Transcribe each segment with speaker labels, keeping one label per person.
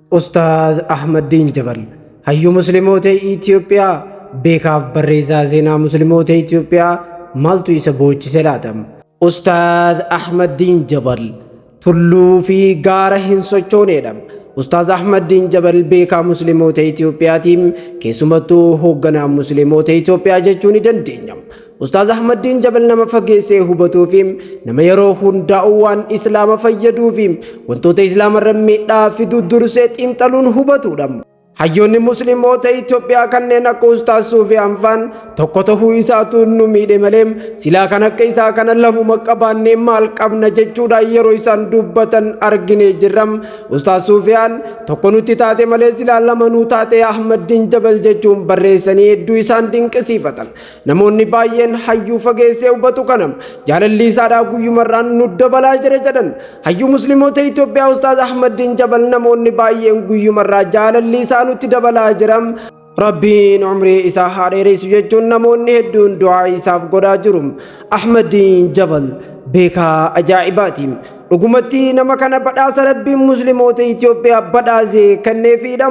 Speaker 1: Ustaaz Ahmaddiin Jabal hayyuu Musliimoota Itoophiyaa, beekaaf barreessaa seenaa Musliimoota Itoophiyaa, maaltu isa boochise laata? Ustaaz Ahmaddiin Jabal tulluu fi gaara hin sochoonedha. Ustaaz Ahmaddiin Jabal beekaa Musliimoota Itoophiyaatiin, keessumattuu hoogganaa Musliimoota Itoophiyaa jechuu ni dandeenya. Ustaaz Ahmaddiin Jabal nama fageessee hubatuu fi nama yeroo hundaa'u waan Islaama fayyaduu fi wantoota Islaamarra miidhaa fidu dursee xiinxaluun hubatudha. Hayyoonni Musliimoota Itoophiyaa kanneen akka Ustaaz Suufiyaan faan tokko tahuu isaatu nu miidhe malee silaa kan akka isaa kana lamuma qabaannee maal qabna jechuudhaan yeroo isaan dubbatan arginee jirra. Ustaaz Suufiyaan tokko nutti taate malee silaa lama nuu taate Ahmaddiin Jabal jechuun barreessanii hedduu isaan dinqisiifatan. Namoonni baay'een hayyuu fageessee hubatu kana jaalalli isaadhaa guyyumarraan nu dabalaa jira jedhan. Hayyuu Musliimoota Itoophiyaa Ustaaz Ahmaddiin Jabal namoonni baay'een guyyumarraa jaalalli isaa nutti dabalaa jira. Rabbiin umrii isaa haa dheeressu jechuun namoonni hedduun du'aa isaaf godhaa jiru. Ahmaddiin Jabal beekaa ajaa'ibaati. Dhugumatti nama kana badhaasa Rabbiin Musliimoota Itoophiyaa badhaase kenneefiidha.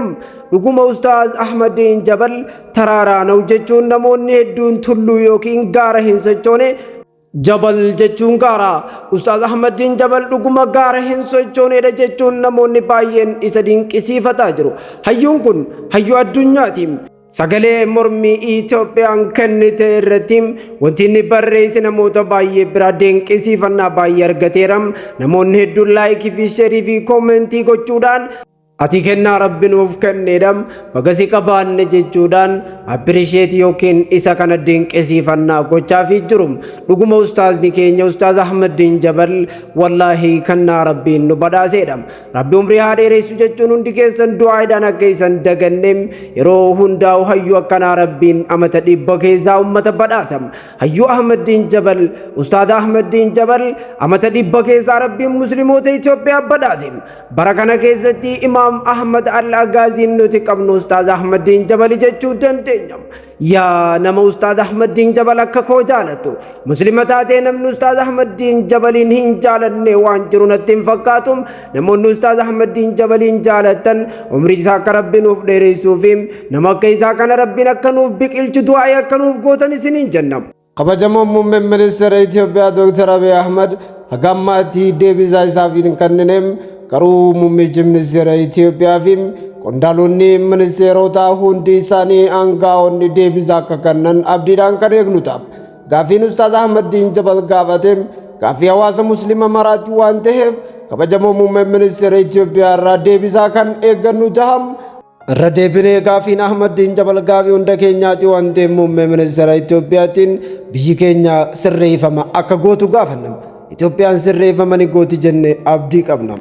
Speaker 1: Dhuguma Ustaaz Ahmaddiin Jabal taraaraa na'u jechuun namoonni hedduun tulluu yookiin gaara hin sochoone. Jabal jechuun gaara. Ustaaz Ahmaddiin Jabal dhuguma gaara hin sochoonedha jechuun namoonni baay'een isa dinqisiifataa jiru. Hayyuun kun hayyuu addunyaati. Sagalee mormii Itoophiyaan kennite irratti wanti inni barreesse namoota baay'ee biraa dinqisiifannaa baay'ee argateera. Namoonni hedduun like fi share fi comment gochuudhaan ati kennaa Rabbi nuuf kenneedha, baga si qabaanne jechuudhaan appreciate yookiin isa kana dinqisiifannaa gochaafii jiru. Dhuguma ustaazni keenya Ustaaz Ahmaddiin Jabal wallaahi kennaa Rabbiin nu badhaaseedha. Rabbi umrii haa dheeressu jechuun hundi keessan du'aadhaan akka isan daganne. Yeroo hundaa'u hayyuu akkanaa Rabbiin amata 100 keessaa ummata badhaasa. Hayyuu Ahmaddiin Jabal, Ustaaz Ahmaddiin Jabal amata 100 keessaa Rabbiin Musliimoota Itoophiyaa badhaase. Bara kana keessatti Imaam Ahmad Al-Agaaziin nuti qabnu Ustaaz Ahmaddiin Jabali jechuu dandeenya. Yaa nama Ustaaz Ahmaddiin Jabal akka koo jaalattu, Muslima taatee namni Ustaaz Ahmaddiin Jabaliin hin jaalanne waan jiru natti hin fakkaatu. Namoonni Ustaaz Ahmaddiin Jabaliin jaalattan umrii isaa akka Rabbi nuuf dheeressuu fi nama akka isaa kana Rabbiin akka nuuf biqilchu du'aa akka nuuf gootan isiniin jenna.
Speaker 2: Kabajamoon muummeen ministeera Itoophiyaa Dr. Abiy Ahmad haga ammaatti deebisaa isaaf hin kennine. Garuu muummichi ministeera Itoophiyaa fi qondaalonni ministeerotaa hundi isaanii aangaa'onni deebisaa akka kennan abdiidhaan kan eegnu ta'a. Gaaffiin Ustaaz Ahmaddiin Jabal gaafate gaaffii hawaasa Musliima maraatti waan ta'eef kabajamoo muummeen ministeera Itoophiyaa irraa deebisaa kan eeggannu ta'a. Irra deebinee gaafiin Ahmaddiin Jabal gaafii hunda keenyaati waan ta'eef muummee ministeera Itoophiyaatiin biyyi keenya sirreeffama akka gootu gaafanna. Itoophiyaan sirreeffama ni gooti jenne abdii qabna.